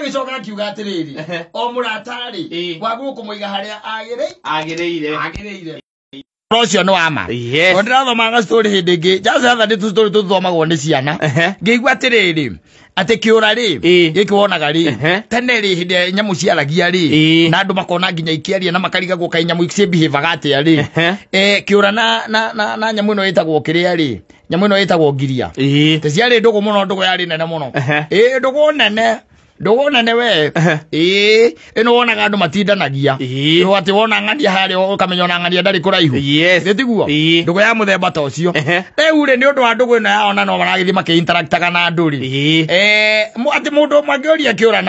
Agĩcoka akiuga atĩrĩrĩ, o mũrata-rĩ, wagĩrĩirwo kũmũiga harĩa agĩrĩire. Agĩrĩire. Ũhoro ũcio nĩ wa ma. Yes. Tondũ ndĩrathomaga story hĩndĩ ĩngĩ, just other day tu story tũthomagwo nĩ ciana. Ngĩigua atĩrĩrĩ, atĩ kĩũra rĩ, gĩkĩ wonaga rĩ, tene rĩ, hĩndĩ ĩrĩa nyamũ ciaragia rĩ, na andũ makona nginya ikĩaria na makarigagwo kaĩ nyamũ ciĩbihĩvaga atĩa rĩ. Kĩũra na nyamũ ĩno ĩtagwo kĩrĩa rĩ, nyamũ ĩno ĩtagwo ngiria. Te ciarĩ ndũgũ mũno, ndũgũ yarĩ nene mũno. Ndũgũ nene. Ndũgũ nene we. Ĩno wonaga andũ matindanagia. Ĩno atĩ wona ng'ania harĩa ũkamenya ona ng'ania ndarĩ kũraihu. Yes. Nĩ tiguo? Ndũgũ ya mũthemba ta ũcio. Rĩu rĩ, nĩ ũndũ wa ndũgũ ĩno yao na no maragĩthiĩ makĩ-interactaga na andũ rĩ. Atĩ mũndũ ũmwe angĩũria kĩũra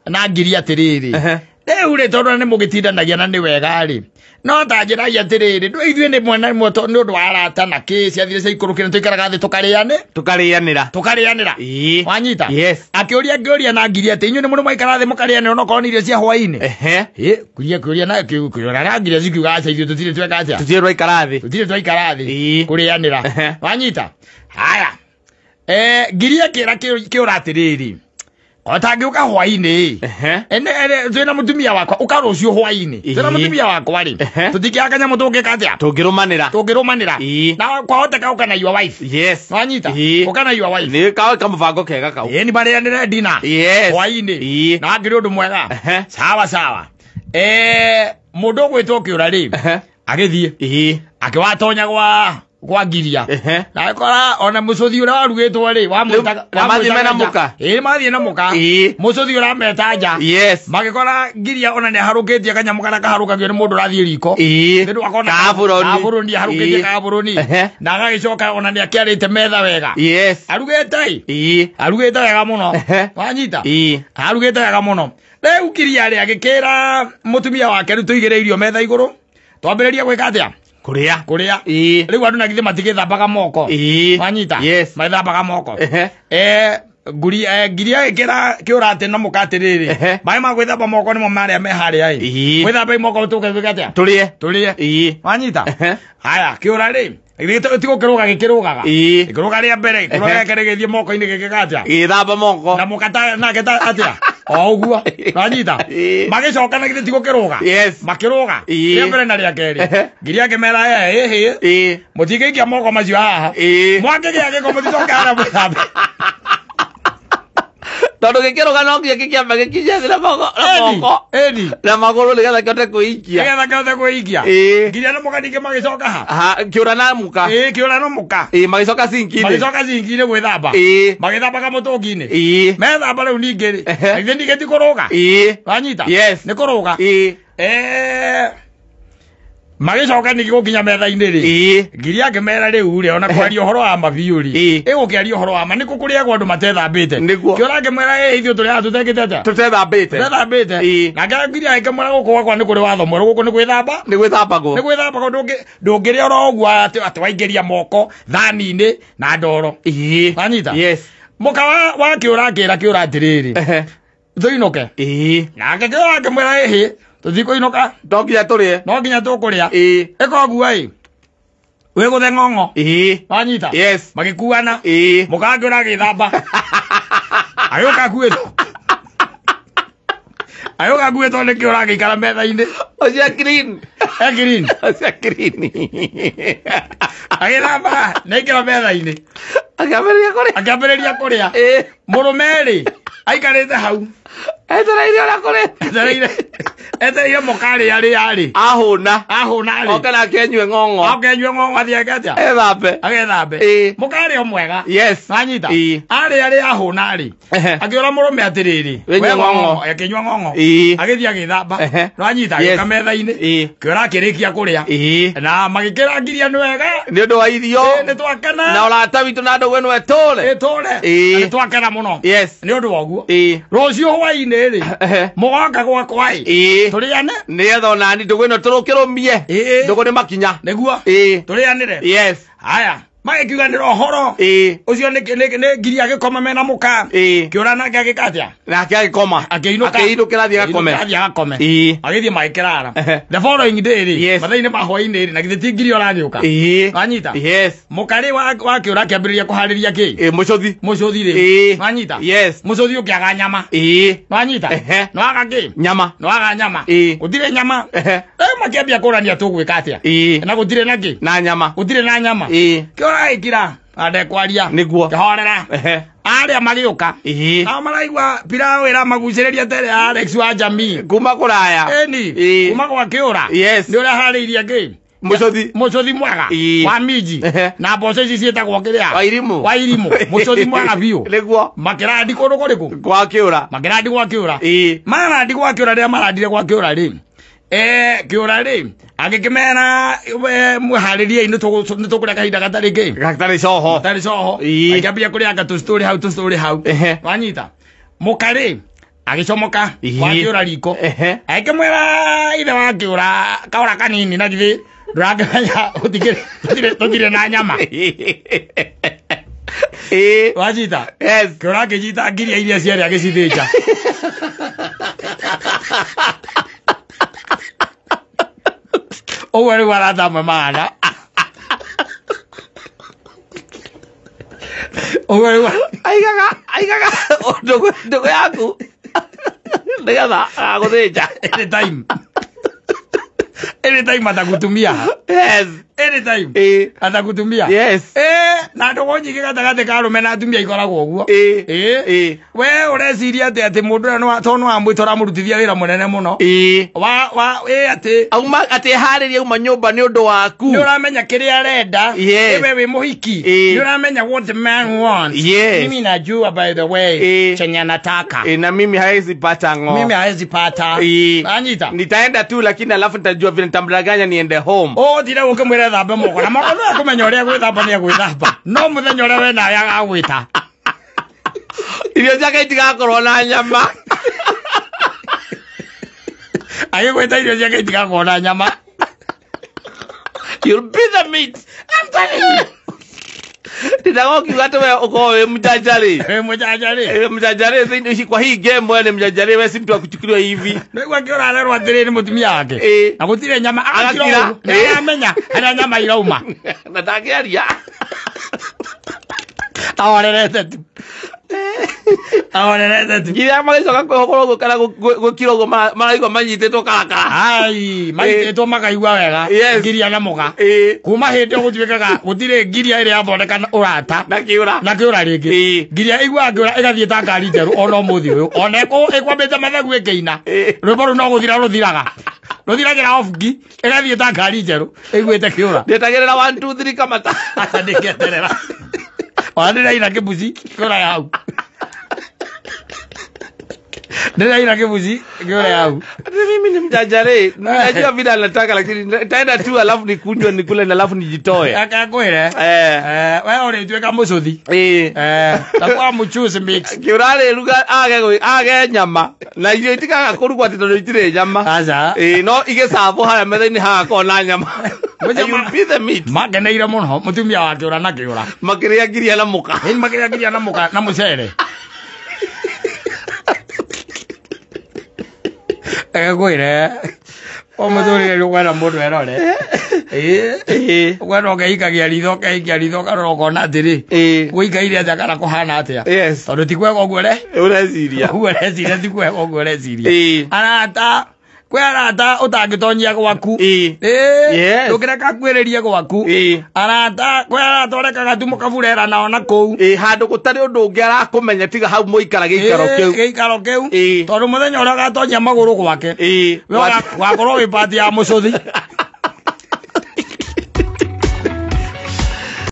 na ngiria atĩrĩrĩ. Rĩu rĩ, tondũ nĩ mũgĩtindanagia na nĩ wega rĩ. No ta njĩrai atĩrĩrĩ, ndũ ithuĩ nĩ mwena ĩmwe nĩ ũndũ wa arata na kĩ, ciathire ciaikũrũkire, tũikaraga thĩ tũkarĩane. Tũkarĩanĩra. Tũkarĩanĩra. Wanyita? Yes. Akĩũria ngĩũria na ngiria atĩ inyuĩ nĩ mũrĩ mwaikara thĩ mũkarĩanĩra onokorwo nĩ irio cia hwaĩ-inĩ. Kũria kũria na kĩũra na ngiria cikiuga aca ithuĩ tũtirĩ tweka atĩa? Tũtirĩ twaikara thĩ. Tũtirĩ twaikara thĩ. Kũrĩanĩra. Wanyita? Haya. Ngiria kĩra kĩũra atĩrĩrĩ. O ta ngĩũka hwaĩ-inĩ. Ene, twĩna mũtumia wakwa, ũka rũciũ hwaĩ-inĩ. Twĩna mũtumia wakwa rĩ. Tũtingĩaga kanyamũ tũngĩka atĩa? Tũngĩrũmanĩra. Tũngĩrũmanĩra. Na kwahoteka ũka na your wife. Yes. Wanyita? Ũka na your wife. Nĩ kamũbango kega kau. Nĩ marĩanĩre dinner. Yes. Hwaĩ-inĩ. Na ngĩrĩ ũndũ mwega. Sawa sawa. Mũndũ ũgwĩtwo kĩũra rĩ. Agĩthiĩ. Akĩwatonya gwa ngiria. Na agĩkora ona mũcũthi ũrĩa warugĩtwo rĩ, wamwĩtaga- Na mathiĩ wamwĩtaga mena nja. mũka? Mathiĩ na mũka. Mũcũthi ũrameta nja. Yes. Magĩkora ngiria ona nĩaharũkĩtie kanyamũ karĩa kaharũkagio nĩ mũndũ ũrathiĩ riko. Nĩ ũndũ akona Kabũrũni. kabũrũni, aharũkĩtie kabũrũni. Na agagĩcoka ona nĩakĩarĩte metha wega. Yes. Arugĩte ĩ? Arugĩte wega mũno. Wanyita? Arugĩte wega mũno. Rĩu ngiria rĩ agĩkĩra mũtumia wake rĩu tũigĩre irio metha igũrũ. Twambĩrĩrie gwĩka atĩa? Kũrĩa. Kũrĩa. Rĩu andũ na githĩ matigĩthambaga moko. Wanyita? Yes. Mathambaga moko. Ngiria ĩkĩra kĩũra atĩ na mũka atĩrĩrĩ. Maĩ ma gwĩthamba moko nĩmo marĩa me harĩa ĩ. Gwĩthamba moko tũke gwĩka atĩa? Tũrĩe. Tũrĩe. Wanyita? Haya, kĩũra rĩ. Githĩ ti gũkĩrũga gĩkĩrũgaga. Gĩkĩrũga rĩa mbere, gĩkĩrũga rĩa kerĩ gĩthiĩ moko-inĩ gĩgĩka atĩa? Gĩthamba moko. Na mũka nake ta atĩa? O ũguo. Wanyita? Magĩcoka na githĩ ti gũkĩrũga? Yes. Makĩrũga. Rĩa mbere na rĩa kerĩ. Ngiria akĩmera, ĩhĩ. Mũtingĩikia moko macio haha. Mwakĩgĩa gĩko mũticoke harĩa mwĩthambe. Tondũ gĩkĩrũga no nginya gĩkĩambe gĩkinye thĩ na moko, na Eni, moko. eni. Na magũrũ nĩgetha kĩhote kwĩikia. Nĩgetha kĩhote kwĩikia. Nginya na mũka ningĩ magĩcoka ha? Ha, kĩũra na mũka. Kĩũra na mũka. Magĩcoka sinki-inĩ. Magĩcoka sinki-inĩ gwĩthamba. Magĩthambaga mũtũngi-inĩ. Methamba rĩu ningĩ rĩ. Githĩ ningĩ ti kũrũga? Wanyita? Yes. Nĩ kũrũga. Magĩcoka ningĩ gũkinya metha-inĩ rĩ. Ngiria akĩmera rĩu rĩ, ona kwaria ũhoro wa ma biũ rĩ. Ĩgũkĩaria ũhoro wa ma, nĩkũ kũrĩagwo andũ matethambĩte? Nĩguo. Kĩũra akĩmwĩra, ithuĩ tũrĩ haha tũtekĩte atĩa? Tũtethambĩte. Tũtethambĩte. Nake ngiria akĩmwĩra gũkũ gwakwa nĩ kũrĩ watho mwerũ, gũkũ nĩ gwĩthamba? Nĩ gwĩthambagwo. Nĩ gwĩthambagwo, ndũngĩrĩa oro ũguo atĩ waingĩria moko thani-inĩ na ndoro. Wanyita? Yes. Mũka wa kĩũra akĩra kĩũra atĩrĩrĩ. Tũinũke. Nake kĩũra akĩmwĩra, ĩhĩ, tũtikũinũka. No nginya tũrĩe. No nginya tũkũrĩa. Ĩka ũguo ĩ. Wĩ gũthe ng'ong'o. Wanyita? Yes. Magĩkuana. Mũka akĩũra agĩthamba. Agĩũka akuĩtwo. Agĩũka akuĩtwo nĩ kĩũra agĩikara metha-inĩ. Ũcio clean. E clean. Ũcio clean. Agĩthamba na aingĩra metha-inĩ. Akĩambĩrĩria kũrĩa. Akĩambĩrĩria kũrĩa. Mũrũme rĩ, aikarĩte hau. Etereire ũrĩa kũrĩ. Etereire. Etereire mũka arĩa arĩa rĩ. Ahũna. Ahũna rĩ. Oke nake anyue ng'ong'o. Oke anyue ng'ong'o athiĩ eke atĩa? Ethambe. Agethambe. Mũka arĩa o mwega. Yes. Wanyita? Arĩa arĩa ahũna rĩ. Akĩũra mũrũme atĩrĩrĩ. Wĩnyue We ng'ong'o. ng'ong'o. Akĩnyua ng'ong'o. Agĩthiĩ agĩthamba. Wanyita? Yes. Agĩũka metha-inĩ. Kĩũra akĩrĩkia kũrĩa. Na magĩkĩra ngiria nĩ wega. Nĩ ũndũ wa irio. Nĩ twakena. Na ũrata witũ na ndũgũ ĩno ĩtũre. Ĩtũre. Na nĩ twakena mũno. Yes. Nĩ ũndũ wa ũguo. Rũciũ hwaĩ-inĩ rĩ. Mũgoka gwakwa ĩ. Tũrĩane. Nĩgetha onani ndũgũ ĩno tũrũkĩrũmie. Ndũgũ nĩ makinya. Nĩguo. Tũrĩanĩre. Yes. Haya. Magĩkiuganĩra ũhoro. Ũcio nĩ ngiria agĩkoma mena mũka. Kĩũra nake agĩka atĩa? Nake agĩkoma. Akĩinũka. Akĩinũkĩra athiĩ agakome. Athiĩ agakome. Agĩthiĩ magĩkĩrara. The following day rĩ, mathaa-inĩ ma hwaĩ-inĩ rĩ, na githĩ ti ngiria ũragĩũka. Wanyita? Yes. Mũkarĩ wa kĩũra akĩambĩrĩria kũharĩria kĩ? Mũcũthi. Mũcũthi rĩ. Wanyita? Yes. Mũcũthi ũkĩaga nyama. Wanyita? Nĩwaga kĩ? Nyama. Nĩwaga nyama. Gũtirĩ nyama. Rĩu makĩambia kũrania tũgwĩka atĩa? Na gũtirĩ na kĩ? Na nyama. Gũtirĩ na nyama. Kĩũra gĩkira andekwaria. Nĩguo. Kĩhorera. Arĩa magĩũka. Nao maraigua pilau ĩramagucĩrĩria tere ya Alex wa jamii. Kuma kũraya. Ĩni. Kuma gwa kĩũra. Yes. Nĩ ũraharĩirie kĩ? Mũcũthi. Mũcũthi mwega. Wa minji. Na mboco ici ciĩtagwo kĩrĩa? Wairimũ. Wairimũ. Mũcũthi mwega biũ. Nĩguo. Makĩrandi kũndũ kũrĩkũ? Gwa kĩũra. Makĩrandi gwa kĩũra. Marandi gwa kĩũra rĩrĩa marandire gwa kĩũra rĩ. Kĩũra rĩ agĩkĩmera mwĩharĩriei nĩ tũkũrĩa kahinda gatarĩ kĩ? Gatarĩ coho. Gatarĩ coho. Akĩambia kũrĩanga tũcitũrĩ hau tũcitũrĩ hau. Wanyita? Mũkarĩ agĩcomoka gwa kĩũra riko. Agĩkĩmwĩra ithe wa kĩũra kaũra kanini na githĩ ndũrakĩmenya tũtirĩ na nyama. Wanyita? Yes. Kĩũra akĩnyita ngiria iria cierĩ agĩcithĩnja. Ũguo nĩguo arata amwe mahana. Ũguo nĩguo aigaga ndũgũ yaku nĩgetha agagũthĩnja. Anytime. Anytime atakutumia. Yes. Anytime. Atakutumia. Yes. Na ndũgũ nyingĩ gatagatĩ ka arũme na atumia ikoragwo ũguo. We ũreciria atĩ atĩ mũndũ ũrĩa tondũ nĩwamwĩta ũramũrutithia wĩra mũnene mũno. Atĩ auma atĩ harĩrie auma nyũmba nĩ ũndũ waku. Nĩ ũramenya kĩrĩa arenda. We wĩ mũhiki. Nĩ ũramenya what the man wants. Yes. Mimi najua by the way chenye anataka. Na mimi haezi pata ngo. Mimi haezi pata. Anyita. Nitaenda tu lakini alafu nitajua vile nitamdanganya niende home. Ũthire ũkĩmwĩra thambe moko na moko no akũmenya ũrĩa gwĩthamba nĩ agwĩthamba. No mũthenya ũrĩa we nawe agagwĩta. Irio ciake itigakorwo na nyama. Agĩgwĩta irio ciake itigakorwo na nyama. You'll be the meat. I'm telling you. Ndĩragokiuga atĩ we ũkorwo wĩ mjanjarĩ. Wĩ mjanjarĩ. Wĩ mjanjarĩ thĩinĩ ici kwa hii game we nĩ mjanjarĩ we si mtu wa kuchukuliwa hivi. Nĩguo akĩũrarerwo atĩrĩrĩ nĩ mũtumia wake. Na gũtirĩ nyama agakira. Nĩaramenya harĩa nyama irauma. Na ndangĩaria. Ahorerete tu. Ahorerete tu. Nginya magĩcoka kwĩhokwo ũguo kana gwĩkira ũguo maraigua manyitĩtwo karakara. Ai, manyitĩtwo makaigua wega. Ngiria na mũga. Kuma hĩndĩ ĩyo gũtuĩkaga gũtirĩ ngiria ĩrĩa yathondeka ũrata. Na kĩũra. Na kĩũra rĩngĩ. Ngiria ĩiguaga kĩũra ĩgathiĩ ta ngari njerũ ona ũmũthĩ ũyũ. Ona ĩkwambĩte mathagu ĩkĩina. Rwĩmbo rũu no gũthira rũthiraga. Rũthiragĩra off key ĩgathiĩ ta ngari njerũ ĩiguĩte kĩũra. Ndĩetagĩrĩra 1 2 3 kamata. Aca ndĩketerera. Ona ndĩraina kĩbuci kĩũra hau. Ndĩraina kĩbuci kĩũra hau. Mimi ni mjanjarĩ. Najua vile anataka lakini nitaenda tu alafu nikunywe nikule na alafu nijitoe. Akakwĩre. We ũrĩtuĩka mũcũthi. Takuwa mũchuzi mix. Kĩũra rĩruga age nyama. Na irio itikaga kũrugwo atĩ tondũ itirĩ nyama. Aca. No igĩcabwo harĩa metha-inĩ hagakorwo na nyama. You'll be the meat. Makeneire mũno mũtumia wa kĩũra na kĩũra. Makĩrĩa ngiria na mũka. Makĩrĩa ngiria na mũka na mũcere. Agakwĩre o mũtũrĩre nĩ ũkwenda mũndũ erore. Ũkwenda ũkeikagia ritho ũkeikia ritho ũkarora ũkona atĩrĩ gũikaire atĩa kana kũhana atĩa. Tondũ ti kwega ũguo ũreciria. Ũguo ũreciria ti kwega ũguo ũreciria. Arata kwĩ arata ũtangĩtonyia gwaku. Ndũngĩreka kwĩrĩrie gwaku. Arata kwĩ arata ũrekaga tu mũkaburera nao na kũu. Handũ gũtarĩ ũndũ ũngĩ arakũmenya tiga hau mũikara gĩikaro kĩu. Gĩikaro kĩu. Tondũ mũthenya ũrĩa ũgatonyia magũrũ gwake. We wakorwo wĩ pati ya mũcũthi.